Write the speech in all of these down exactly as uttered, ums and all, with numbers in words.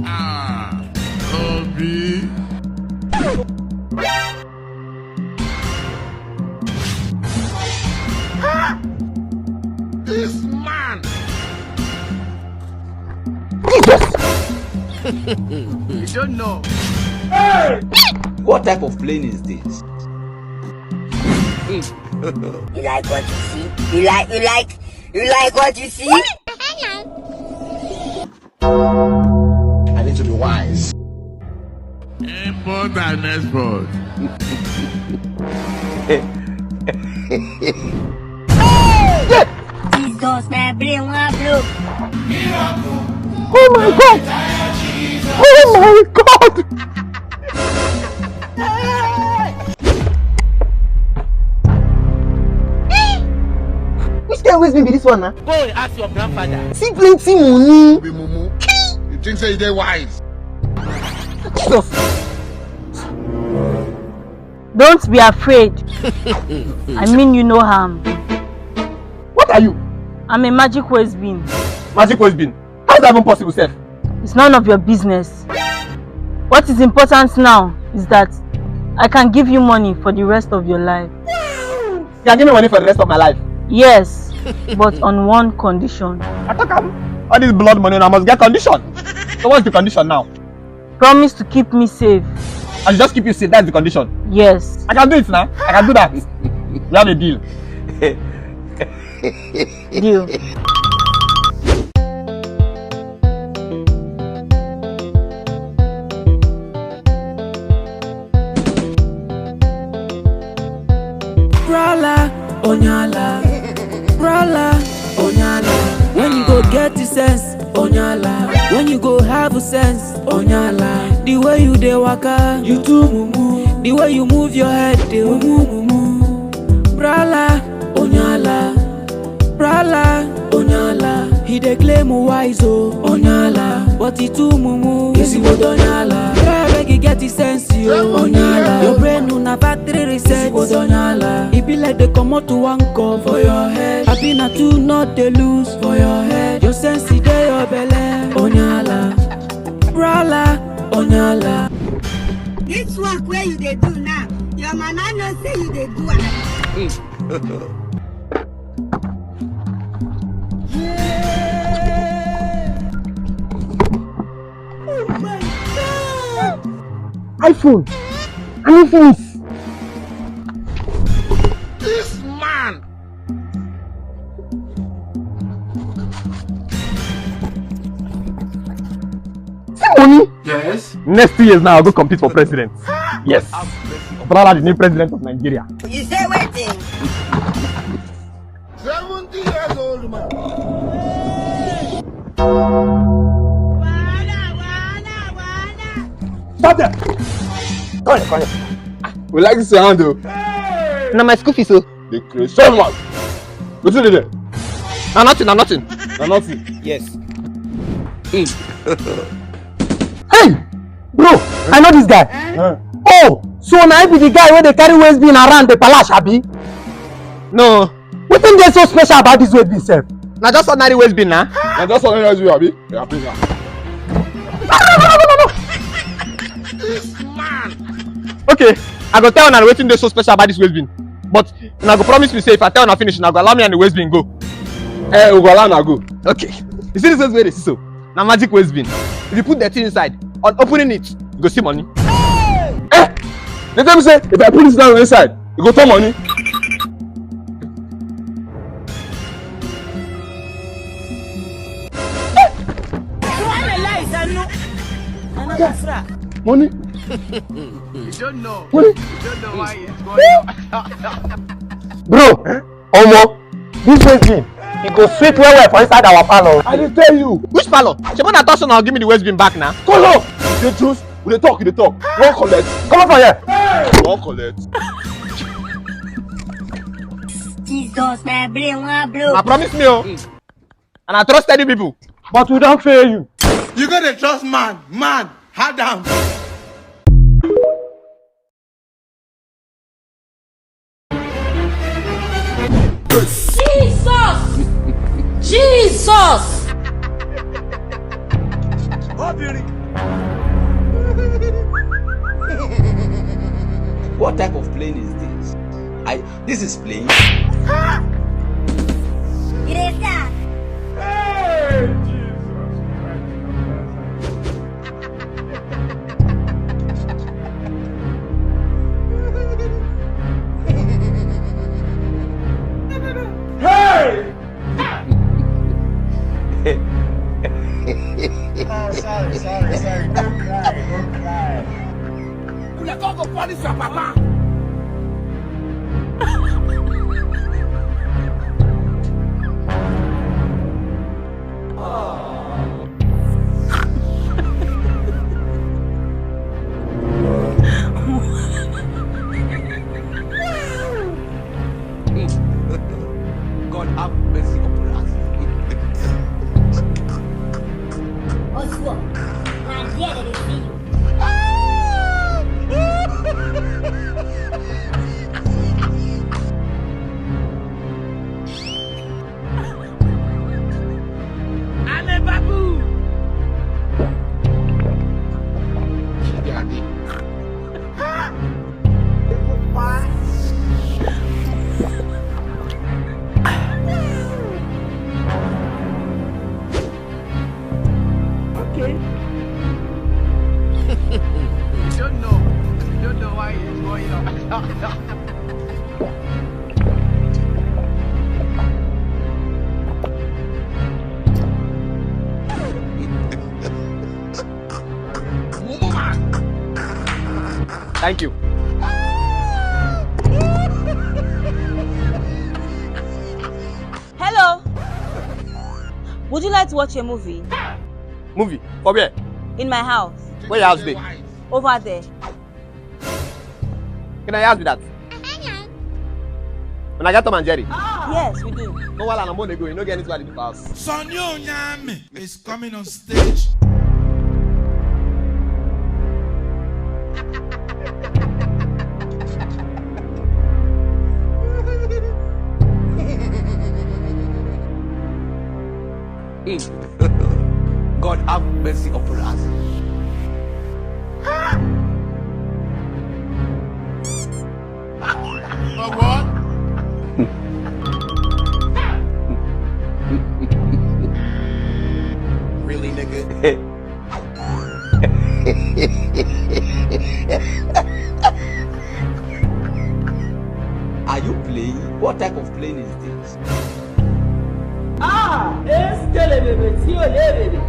Ah, Obi. This man. Jesus! You don't know. What type of plane is this? You like what you see? You like, you like, you like what you see? I need to be wise. Import and export. Jesus, my brain wan blow. Oh my God! Oh my God! Which kind waste be this one now? Go and ask your grandfather. See plenty money. Be mumu. You think say you dey wise? Jesus. Don't be afraid. I mean you no harm. What are you? I'm a magic waste bin. Magic waste bin? How is that even possible, sef? It's none of your business. What is important now is that I can give you money for the rest of your life. You can give me money for the rest of my life? Yes, but on one condition. I talk am. All this blood money, I must get condition. So what's the condition now? Promise to keep me safe. I should just keep you safe. That's the condition. Yes. I can do it now. I can do that. We have a deal. Deal. Brala, Onyala. Brala, Onyala. When you go get the sense, Onyala. When you go have a sense, Onyala. The way you dey waka, you too mumu. The way you move your head, dey mumu mumu. Brala, Onyala. Brala, Onyala. He dey claim wise o, Onyala. But he too mumu. Ezigbo Onyala. Brala, beg you get the sense, yo, Onyala. Your brain una battery reset, Ezigbo Onyala. E be like they comot to one call for your head. Abi na two not dey lose for your head. Your sense e dey your belle, Onyala. Brala, Onyala. This work where you dey do now, your mama know say you dey do am. Oh my God! iPhone! I no finish! This man! See money! Yes? Next two years now, I'll go compete for president. Yes. Brother, the new president of Nigeria. You say waiting. Seventy years old man. Stop there. Come here, come here. We like this your hand, though. Hey! Na my school fees, so. The Christian man. Wetin dey there? Na nothing, na nothing. Na nothing. Yes. Hey! Bro, I know this guy. Eh? Oh, so na him be the guy wey dey carry waste bin around the palace, abi? No. Wetin dey so special about this waste bin sef? Na just ordinary waste bin na. Na just ordinary waste bin, abi? Yeah, bring am. No, no, no, no, no, no. This man. Okay, I go tell una wetin dey so special about this waste bin. But una go promise me say if I tell una finish, una go allow me and the waste bin go. Eh, we go allow una go. Okay. You see this waste bin wey you dey see so? Na magic waste bin. If you put dirty inside, on opening it, you go see money. Eh! They tell me say if I put this down inside, you go turn money. Money. You don't know. Money. You don't know why it's going on. Bro, eh? Omo, this waste bin, e go sweet well well for inside our parlor. I dey tell you. Which parlor? Shey na Thursday una give me the waste bin back na. Come on. You dey juice, we dey talk, you dey talk. Wan collect. Come on for here. Wan collect. Jesus, my brain wan blow. I promise me o. And I trust any people. But we don fail you. You go dey trust man, man, hard am. Jesus! Jesus! What type of plane is this? I this is plane. It is that. Hey, Jesus Christ. Hey! Oh, sorry, sorry, sorry. Don't cry, don't cry. Una come go punish your papa. God have mercy upon us. Oswald, I'm here to see you. I'm a babu. Okay. You don't know. You don't know why he's going up. Thank you. Hello. Would you like to watch a movie? Movie? For where? In my house. Where your house dey? Over there. Can I ask you that? When I get Tom and Jerry. Yes, we do. No, while I'm on the go, you know, get into the house. Sonny Onyame is coming on stage. God have mercy upon us. For what? Really, nigga? Are you playing? What type of plane is this? Ah, eskelebebe tí ò lébèbè.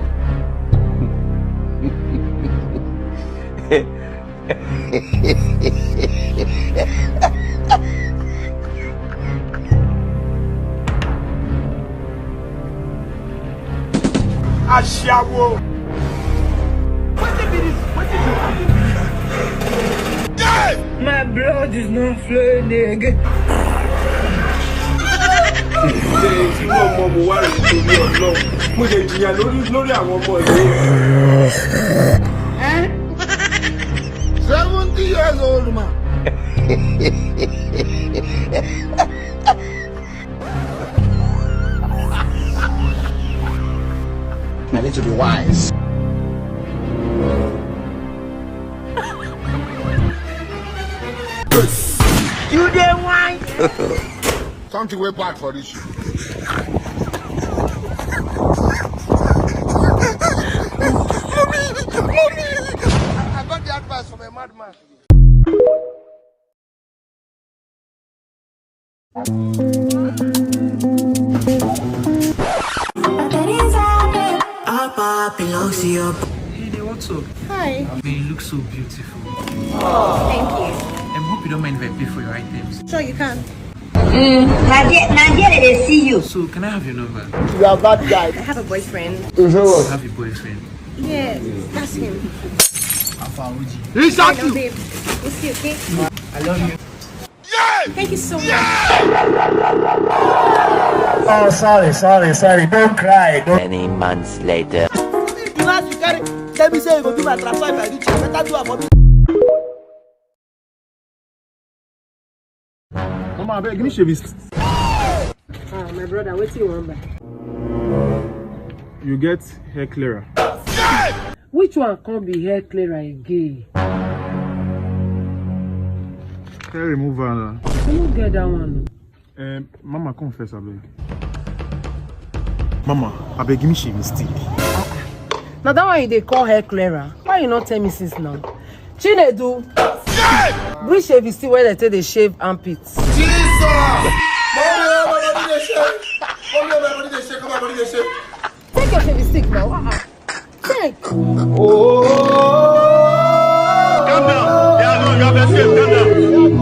Aṣẹ́wó. Wetin be this? Wetin be this? My blood is not flowing again. Ṣé tí wọ́n mọ mo wá rí torí Ọlọ́run? Mo lè jìyà lórí lórí àwọn ọmọ yìí. Eh? Seventy years old man. I need to be wise. You dey whine. Something wey bad for this. I got the advice from a madman. Papa belongs to your Hey there, what's up? Hi. Man, you look so beautiful. Thank you. I hope you don't mind if I pay for your items. Sure you can. Mm, na there, na there they dey see you. So, can I have your number? You are bad guy. I have a boyfriend. You have a boyfriend? Yes, that's him. Alpha O G. I know, babe. We'll see, okay? I love you. Thank you so much. Oh, sorry, sorry, sorry. Don't cry. Don't Many months later. The last you carry, tell me say you go do my transfer if I reach you. Better do am for me. Mama, abeg, give me shaving stick. Ah, my brother, wetin you wan buy? You get hair clearer. Which one come be hair clearer again? Hair removal. I no get that one. Um, mama, come first, abeg. Mama, abeg, give me shaving stick. Na that one you dey call hair clearer? Why you no tell me since now? Chinedu, bring shaving stick wey dem take dey shave armpit. Jesus! Mommy, oh, my body dey shake. Mommy, oh, my body dey shake. Oh, my body dey shake. Take your shaving stick now. Ah, ah. Take. Calm down. Yeah, no, you have escaped. Calm down.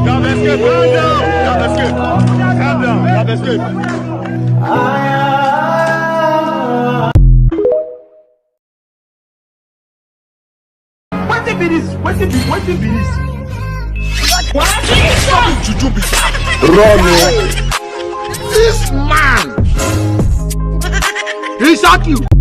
You have escaped. Calm down. You have escaped. Calm down. You have escaped. Wetin be this? Wetin be wetin be this? What? Juju be that? Run o. This man. He shock you.